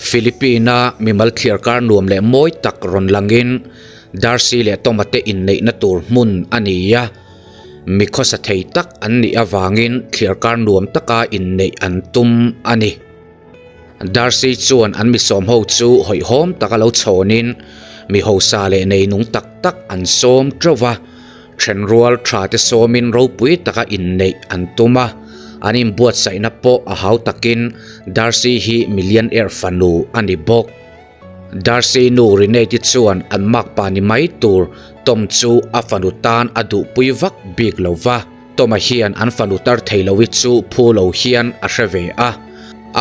Philippine-a mimal thliarkar nuam leh mawi tak rawn langin Darcy leh Toma te inneihna tur hmun a ni a, mi khawsa thei tak an nih avangin thliarkar nuam taka inneih an tum a ni. Darcy chuan an mi sawm ho chu hawihhawm taka lo chhawnin mi hausa leh neinung tak tak an sawm teuh va, Thenrual tha te sawmin ropui taka inneih an tum a, an inbuatsaihna pawh a hau takin Darcy hi millionaire fanu a ni bawk. Darcy nu Renate chuan an makpa ni mai tur Tom chu a fanu tan a duhpui vak bik lo va, Tom-a hian an fanu tar thei lohi chu phu lo hian a hre ve a.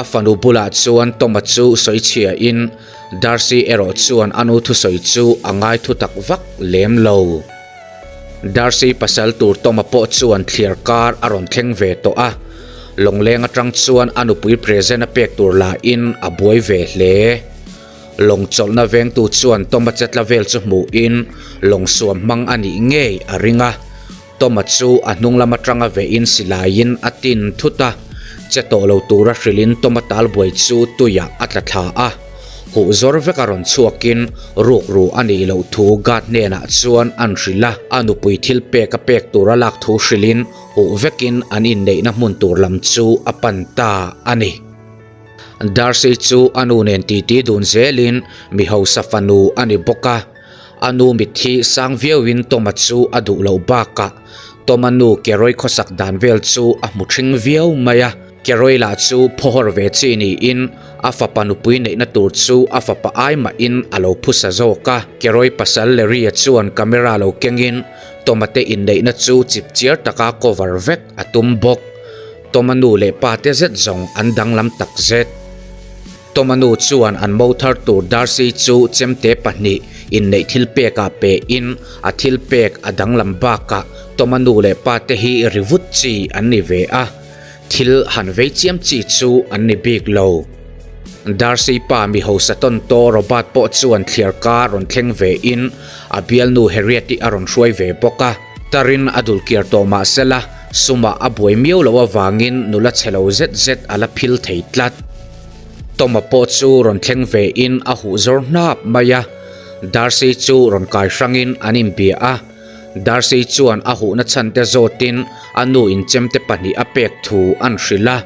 A fanu bulah chuan Tom-a chu sawichhiain Darcy erawh chuan a nu thusawi chu a ngai thutak vak lem lo. Darcy pasal tur Tom-a pawh chuan thliar kar a rawn thleng ve tawh a, lawngleng atang chuan a nupui present a pek tur lahin a buai ve hle. Lawng chawlhna vengtu chuan Tom-a chetla vel chu hmuhin lawng suam hmang a nih ngei a ring a. Toma chu a hnung lam atanga vehin silaiin a tin thut a, che tawh lo tura hrilhin Toma talbuai chu tuiah a tla thla a. Huh zawr veka rawn chhuakin rukru a nih loh thu guard hnenah chuan an hrilh a, a nupui thil pek a pek tura lak thu hrilhin huh vekin an inneihna hmun tur lam chu a pan ta a ni. Darcy chu a nu nen titi dun zelin mi hausa fanu a ni bawk a. A nu mitthi sang viauin Toma chu a duh loh bakah Toma nu Keroy khawsak dan vel chu a hmu ṭhing viau mai a. Keroy lah chu phawhawr ve chi niin a fapa nupui neihna tur chu a fapa ai mahin a lo phusa zawk a. Keroy pasal Larry-a chuan camera lo kengin Toma te inneihna chu chipchiar taka cover vek a tum bawk. Toma nu leh pa te zet zawng an danglam tak zet. Toma nu chuan an mo thar tur Darcy chu chemte pahnih inneih thil pekah pe in a thil pek a danglam bakah Toma nu leh pa te hi ri vut chi an ni ve a, thil han vei chiam chi chu an ni bik lo. Darcy pa mi hausa tawn taw Robert pawh chuan thliar kar rawn thleng ve in a bialnu Harriet-i a rawn hruai ve bawk a, tarin a dul kiar tawh mah sela sumah a buai miau loh avangin nula chhe lo zet zet a la phil thei tlat. Toma pawh chu rawn thleng ve in a huh zawr hnap mai a, Darcy chu rawn kai hrang in an inbia a, Darcy chuan a huhna chhan te zawt in a nu in chemte pahnih a pek thu an hrilh a,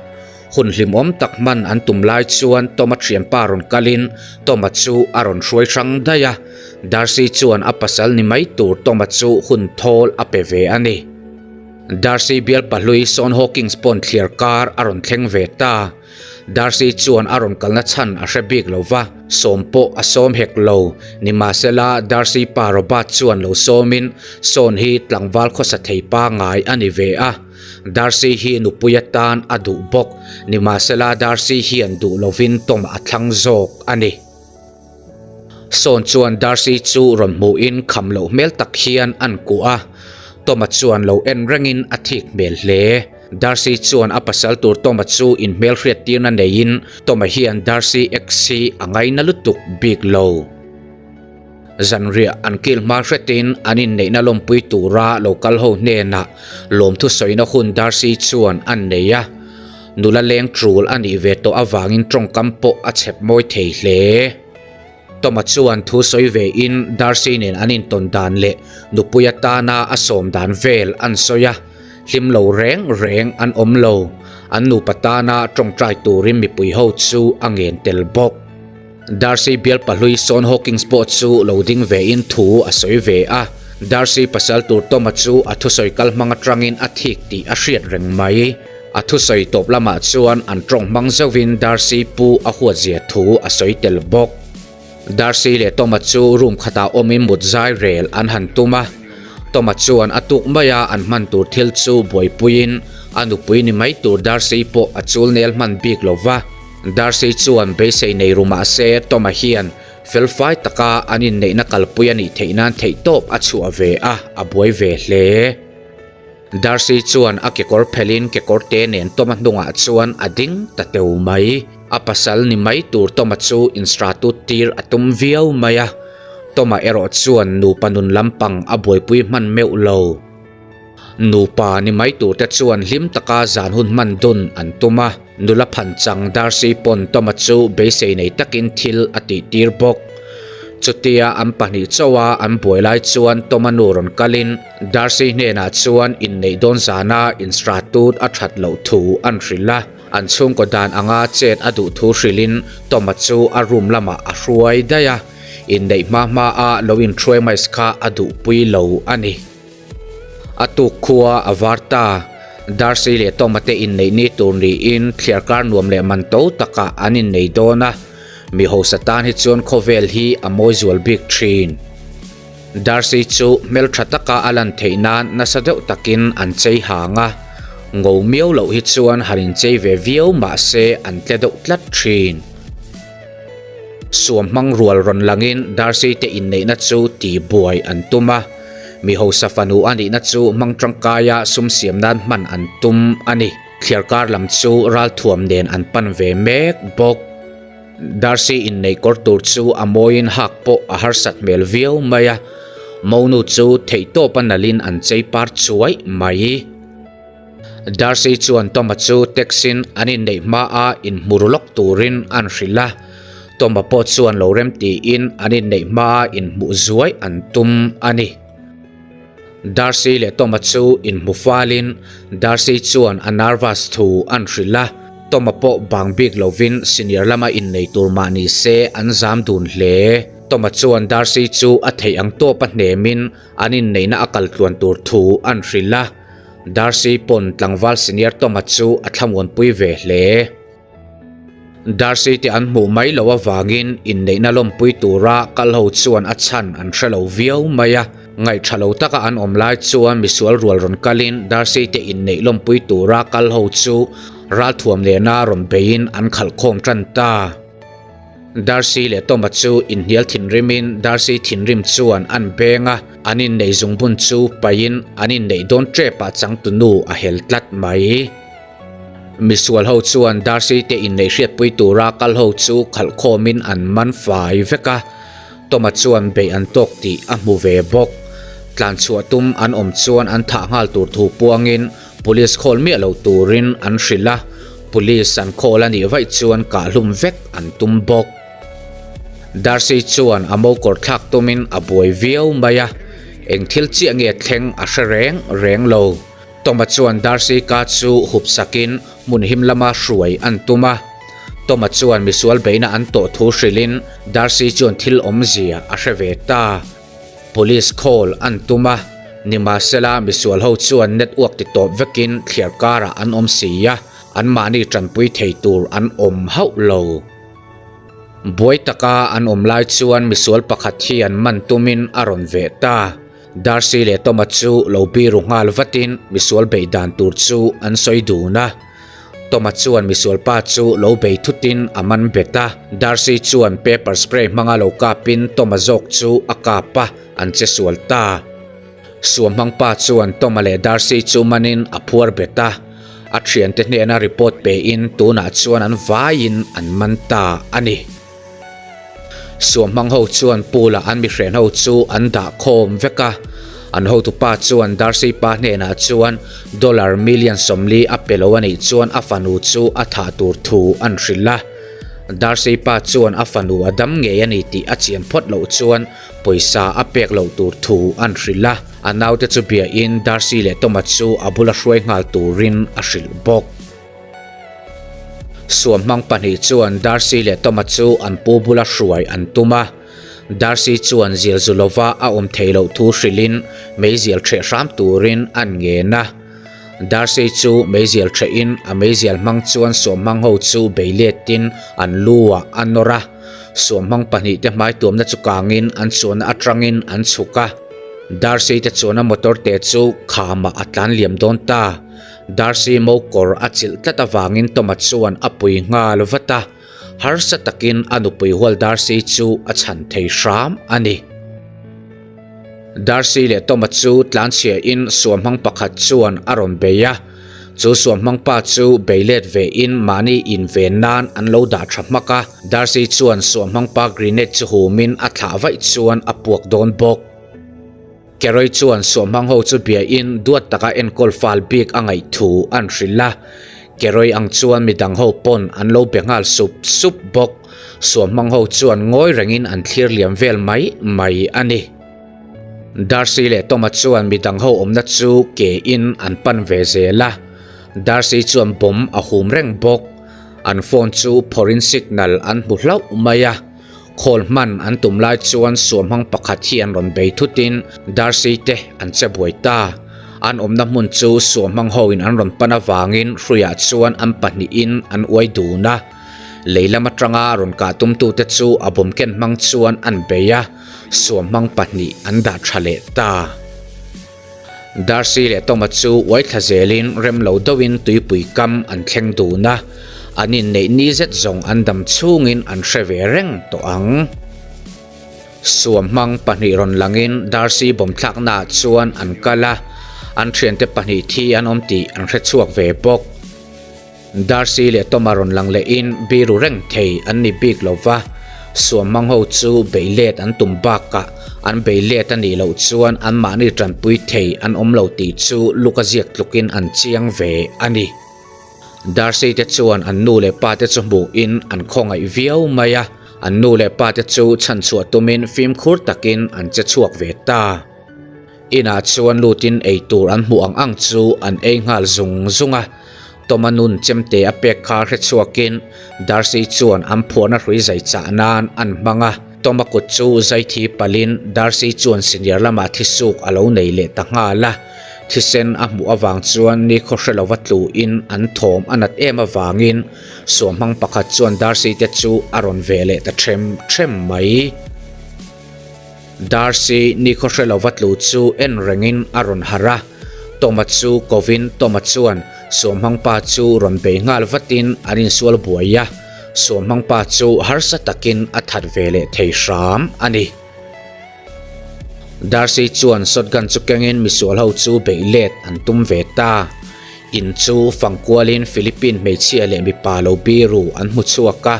hun hlimawm tak hman an tum lai chuan Toma thianpa rawn kal in Toma chu a rawn hruai hrang daih a, Darcy chuan a pasal ni mai tur Toma chu hun thawl a pe ve a ni. Darcy bial pahlui Sean Hawkins pawn thliar kar a rawn thleng ve ta. Darcy chuan a rawn kalna chhan a hre bik lo va, sawm pawh a sawm hek lo. Nimahsela, Darcy pa Robert chuan lo sawmin Sean hi tlangval khawsa thei pangngai a ni ve a. Darcy hi nupui atan a duh bawk. Nimahsela, Darcy hian duh lovin Tom a thlang zawk a ni. Sawn chuan Darcy chu rawn hmuhin kham loh hmel tak hian an kuah a, Toma chuan lo en rengin a thik hmel hle. Darcy chuan a pasal tur Toma chu inhmelhriat tirna neiin Toma hian Darcy ex hi a ngaina lutuk bik lo. Zanriah an kil hma hretin an inneihna lawmpui tura lo kal ho hnenah lawmthu sawina hun Darcy chuan an nei a. Nula leng tul a nih ve tawh avangin tawngkam pawh a chhep mawi thei hle. Toma chuan thu sawi ve in Darcy nen an intawn dan leh nupui atana a sawm dan vel an sawi a, hlim lo reng reng an awm lo. An nupa tana tawngtai turin mipui ho chu a ngen tel bawk. Darcy bial pahlui Sean Hawkins pawh chu lo ding ve in thu a sawi ve a, Darcy pasal tur Toma chu a thusawi kal hmang atangin a thik tih a hriat reng mai. A thusawi tawp lamah chuan an tawng hmang zauhin Darcy pu a huatzia thu a sawi tel bawk. Darcy leh Toma chu room khatah awmin mut zai rel an han tum a, Toma chuan a tuk maia an hman tur thil chu buaipuiin a nupui ni mai tur Darcy pawh a chul nel hman bik lo va. Darcy chuan beisei nei ru mah se Toma hian felfai taka an inneihna kalpui a nih theih nan theihtawp a chhuah ve a, a buai ve hle. Darcy chuan a kekawr phelhin kekawr te nen Toma hnungah chuan a ding ta teu mai. A pasal ni mai tur Toma chu instratut tir a tum viau mai a, Toma erawh chuan nupa nun lampang a buaipui hman meuh lo. Nupa ni mai turte chuan hlim taka zan hun hman dun an tum a, nula phan chang Darcy pawn Toma chu beisei nei takin thil a tihtir bawk. Chutia an pahnih chauha an buai lai chuan Toma nu rawn kalin Darcy hnenah chuan inneih dawn zana instratut a that loh thu an hrilh a, an chhungkaw dan anga chet a duh thu hrilhin Toma chu a room lamah a hruai daih a, inneih hma hma a lo inhruai mais kha a duhpui lo a ni. A tuk khua a var ta. Darcy leh Toma te inneih ni tur niin thliarkar nuam leh man to takah an innei dawn a, mi hausa tan hi chuan khawvel hi a mawi zual bik thin. Darcy chu hmeltha taka a lan theih nan nasa deuh takin an chei hang a, ngo miau loh hi chuan han inchei ve viau mah se an tle deuh tlat thin. Suam hmang rual rawn langin Darcy te inneihna chu tihbuai an tum a, mi hausa fanu a nihna chu hmang tangkaia sum siam nan hman an tum a ni. Thliarkar lam chu ralthuam nen an pan ve mek bawk. Darcy inneih kawr tur chu a mawiin hak pawh a harsat hmel viau mai a, monu chu theihtawpa nalhin an chei par chuai mai. Darcy chuan Toma chu taxi-in an inneih hmaa inhmu ru lawk turin an hrilh a, Toma pawh chuan lo rem tiin an inneih hmaa inhmuh zuai an tum a ni. Darcy leh Toma chu inhmu falin Darcy chuan a nervous thu an hrilh a, Toma pawh bang bik lovin senior lama innei tur mah ni se an zam dun hle. Toma chuan Darcy chu a theih ang tawpa hnemin an inneihna a kal tluan tur thu an hrilh a. Darcy pawn tlangval senior Toma chu a thlamuanpui ve hle. Darcy te an hmuh mai loh avangin inneihna lawmpui tura kal ho chuan a chhan an hre lo viau mai a. Ngaihṭha lo taka an awm lai chuan misual rual rawn kalin Darcy te inneih lawmpui tura kal ho chu ralthuam nena rawn beiin an khalh khawm ṭan ta. Darcy leh Toma chu inhnial thinrimin Darcy thinrim chuan an beng a, an inneih zungbun chu paihin an inneih dawn ṭepah changtunu a hel tlat mai. Misual ho chuan Darcy te inneih hriatpui tura kal ho chu khalh khawmin an man fai vek a, Toma chuan beih an tawk tih a hmu ve bawk. Tlanchhuah tum an awm chuan an thah nghal tur thu puangin Police khawl miah lo turin an hrilh a, Police an khawl a nih vaih chuan kahhlum vek an tum bawk. Darcy chuan a mokawr thlak tumin a buai viau mai a, eng thil chiah nge thleng a hre reng reng lo. Toma chuan Darcy ka chu hup sakin hmun him lama hruai an tum a. Toma chuan misual beihna an tawh thu hrilhin Darcy chuan thil awmzia a hre ve ta. Police call an tum a, nimahsela misual ho chuan network ti tawp vekin thliar karah an awm si a, anmahni tanpui thei tur an awm hauh lo. Buai taka an awm lai chuan misual pakhat hian man tumin a rawn veh ta. Darcy leh Toma chu lo biru nghal vatin misual beih dan tur chu an sawi dun a. Toma chuan misualpa chu lo bei thutin a man bet a, Darcy chuan pepper spray hmanga lo kapin Toma zawk chu a kap a, an che sual ta. Suamhmangpa chuan Toma leh Darcy chu manin a phuar bet a, a thiante hnena report pein tunah chuan an vaiin an man ta a ni. Suamhmang ho chuan pool ah an mihren ho chu an dah khawm vek a, an hotupa chuan Darcy pa hnenah chuan dollar million 40 a pe lo a nih chuan a fanu chu a thah tur thu an hrilh a. Darcy pa chuan a fanu a dam ngei a ni tih a chian phawt loh chuan pawisa a pek loh tur thu an hrilh a, a naute chu biain Darcy leh Toma chu a bula hruai nghal turin a hrilh bawk. Suamhmang pahnih chuan Darcy leh Toma chu an pu bula hruai an tum a. Darcy chuan zial zu lova a awm theih loh thu hrilhin meizial ṭheh hram turin an ngen a. Darcy chu meizial ṭhehin a meizial hmang chuan suamhmang ho chu bei letin an lu ah a nawr a. Suamhmang pahnih te hmai tuamna chu kangin an chuanna aṭangin an chhuk a. Darcy te chuanna motor te chu khamah a tlan liam dawn ta. Darcy mokawr a chilh tlat avangin Toma chuan a pui nghal vat a, harsa takin a nupui hual Darcy chu a chhan thei hram a ni. Darcy leh Toma chu tlanchhiain suamhmang pakhat chuan a rawn bei a, chu suamhmang pa chu bei let vein mahni inven nan an lo dah tha hmak a, Darcy chuan suamhmang pa grenade chu humin a thlah vaih chuan a puak dawn bawk. Keroi chuan suamhmang ho chu bia in duat taka enkawl fal bik a ngaih thu an hrilh a. Keroi ang chuan midang ho pawn an lo be nghal sup sup bawk. Suamhmang ho chuan ngawi rengin an thlir liam vel mai mai a ni. Darcy leh Toma chuan midang ho awmna chu ke in an pan ve zel a. Darcy chuan bomb a hum reng bawk. An phone chu phawrhin signal an hmu hlauh mai a. Khawl hman an tum lai chuan suamhmang pakhat hi an rawn bei thutin Darcy te an che buai ta. An awmna hmun chu suamhmang hoin an rawn pan avangin hruiah chuan an pahnihin an uai dun a. Lei lam atanga rawn kah tumtute chu a bawm ken hmang chuan an bei a, suamhmang pahnih an dah tha leh ta. Darcy leh Toma chu uai thla zelin rem lo deuhin tuipui kam an thleng dun a, an inneih ni zet zawng an dam chhungin an hre ve reng tawh ang. Suamhmang pahnih rawn langin Darcy bawm thlaknaah chuan an kal a, an thiante pahnih thi an awm tih an hre chhuak ve bawk. Darcy leh Toma rawn lang lehin biru reng thei an ni bik lo va, suamhmang ho chu beih let an tum bakah an bei let a nih loh chuan anmahni tanpui thei an awm lo tih chu Luka ziak tlukin an chiang ve a ni. Darcy te chuan an nu leh pa te chu hmuhin an khawngaih viau mai a, an nu leh pa te chu chhanchhuah tumin fimkhur takin an che chhuak ve ta. Inah chuan lutin ei tur an hmuh ang ang chu an ei nghal zung zung a, Toma nun chemte a pek kha hre chhuakin Darcy chuan an phuahna hrui zai chah nan an hmang a, Toma kut chu zai thi palhin Darcy chuan senior lamah thisuk a lo nei leh ta nghal a, thisen a hmuh avang chuan nikhaw hre lova tluin an thawm a nat em avangin suamhmang pakhat chuan Darcy te chu a rawn ve leh ta ṭhem ṭhem mai. Darcy nikhaw hre lova tlu chu en rengin a rawn harh a, Toma chu kovin Toma chuan suamhmang pa chu rawn bei nghal vatin an insual buai a, suamhmang pa chu harsa takin a that ve leh thei hram a ni. Darcy chuan shotgun chu kengin misual ho chu beih let an tum ve ta. In chu fangkualin Philippine hmeichhia leh mipa lo biru an hmu chhuak a.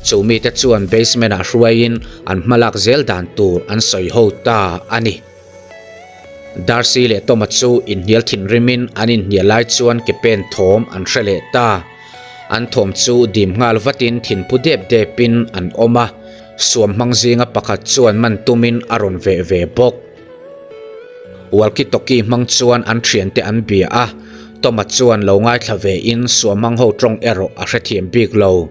Chu mite chuan basement-ah hruaiin an hmalak zel dan tur an sawi ho ta a ni. Darcy leh Toma chu inhnial thinrimin an inhnial lai chuan ke pen thawm an hre leh ta. An thawm chu dim nghal vatin thinphu dep depin an awm a, suam hmang zinga pakhat chuan man tumin a rawn veh ve bawk. Walkie-talkie hmang chuan an thiante an bia a, Toma chuan lo ngaithla vein suamhmang ho tawng erawh a hrethiam bik lo.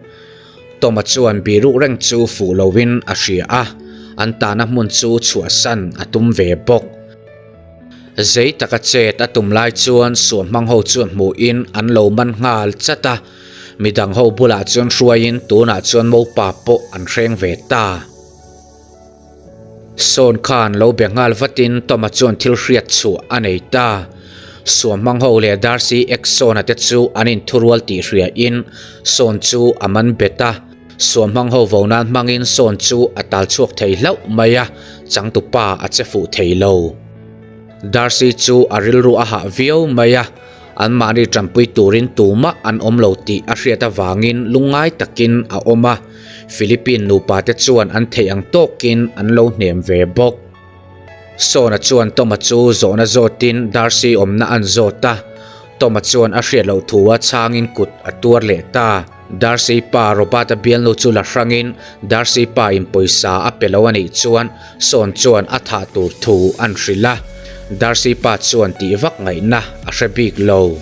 Toma chuan biruk reng chu fuh loin a hria a, an tahna hmun chu chhuahsan a tum ve bawk. Zei taka chet a tum lai chuan suamhmang ho chuan hmuhin an lo man nghal chat a, midang ho bulah chuan hruaiin tunah chuan mopa pawh an hreng ve ta. Sawn khan lo be nghal vatin Toma chuan thil hriat chhuah a nei ta. Suamhmang ho leh Darcy X Sawna te chu an inthurual tih hriain Sawn chu a man bet a. Suamhmang ho vo nan hmangin Sawn chu a tal chhuak thei hlauh mai a, changtupa a che fuh thei lo. Darcy chu a rilru a hah viau mai a. Anmahni tanpui turin tumah an awm lo tih a hriat avangin lungngai takin a awm a, Philippine nupa te chuan an theih ang tawkin an lo hnem ve bawk. Sawna chuan Toma chu zawhna zawtin Darcy awmna an zawt a, Toma chuan a hriat loh thu a chhangin kut a tuar leh ta. Darcy pa Robert-a bialnu chu la hrangin Darcy pa in pawisa a pe lo a nih chuan Sawn chuan a thah tur thu an hrilh a, Darcy pa chuan tih vak ngaihna a hre bik lo.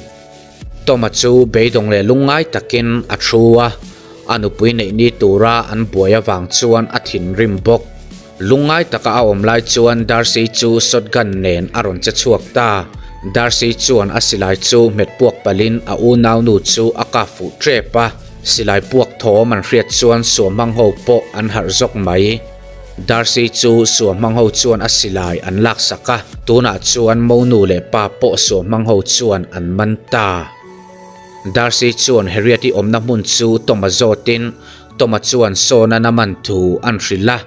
Toma chu beidawng leh lungngai takin a thu a, a nupui neih ni tura an buai avang chuan a thinrim bawk. Lungngai taka a awm lai chuan Darcy chu shotgun nen a rawn che chhuak ta. Darcy chuan a silai chu hmet puak palhin a unaunu chu a kap fuh tep a, silai puak thawm an hriat chuan suamhmang ho pawh an harh zawk mai. Darcy chu suamhmang ho chuan a silai an laksak a, tunah chuan monu leh pa pawh suamhmang ho chuan an man ta. Darcy chuan Harriet-i awmna hmun chu Tom-a zawtin Toma chuan Sawna na man thu an hrilh a.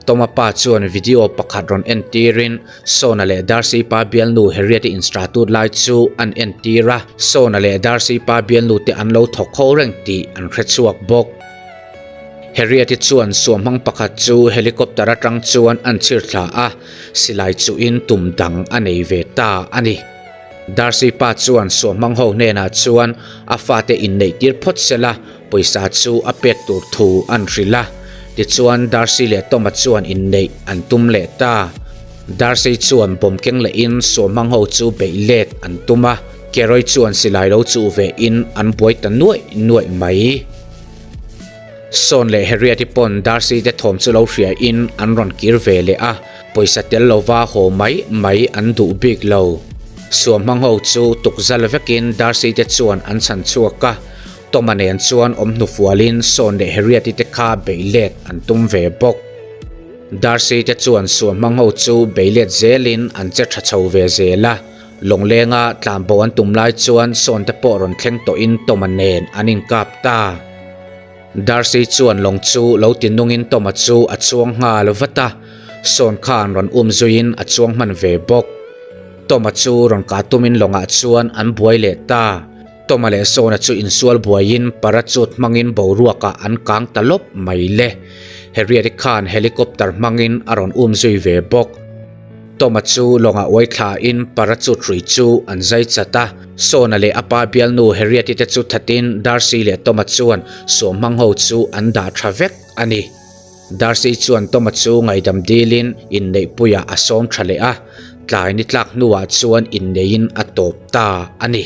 Toma pa chuan video pakhat rawn entirin Sawna leh Darcy pa bialnu Harriet-i instratut lai chu an entir a. Sawna leh Darcy pa bialnu te an lo thawk ho reng tih an hre chhuak bawk. Harriet-i chuan suamhmang pakhat chu helicopter atang chuan an chhir thla a, silai chuhin tum dang a nei ve ta a ni. Darcy pa chuan suamhmang ho hnenah chuan a fate inneih tir phawt sela pawisa chu a pek tur thu an hrilh a. Tichuan Darcy leh Tom-a chuan inneih an tum leh ta. Darcy chuan bawm keng lehin suamhmang ho chu beih let an tum a, Keroy chuan silai lo chuh ve in an buai ta nuaih nuaih mai. Sean leh Harriet-i pawn Darcy te thawm chu lo hria in an rawn kir ve leh a, pawisa tel lova haw mai mai an duh bik lo. Suamhmang ho chu tukzal vekin Darcy te chuan an chhan chhuak a, Tom-a nen chuan awm hnufualin Sean leh Harriet-i te kha beih let an tum ve bawk. Darcy te chuan suamhmang ho chu bei let zelin an che tha chho ve zel a, Lawnglenga tlanbo an tum lai chuan Sean te pawh rawn thleng tawhin Tom-a nen an inkap ta. Darcy chuan lawng chu lo ti nungin Tom-a chu a chuang nghal vat a, Sean khan rawn um zuiin a chuang hman ve bawk. Tom-a chu rawn kah tumin lawngah chuan an buai leh ta. Tom-a leh Sean-a chu insual buaiin parachute hmangin boruakah an kang ta lawp mai le. Harriet-i khan helicopter hmangin a rawn um zui ve bawk. Tom-a chu lawngah uai thlain parachute hrui chu an zai chat a. Sean-a leh a pa bialnu Harriet-i te chu thatin Darcy leh Tom-a chuan suamhmang ho chu an dah tha vek a ni. Darcy chuan Tom-a chu ngaihdam dilin inneihpuiah a sawm tha leh a, tlai ni tlak hnuah chuan inneiin a tawp ta a ni.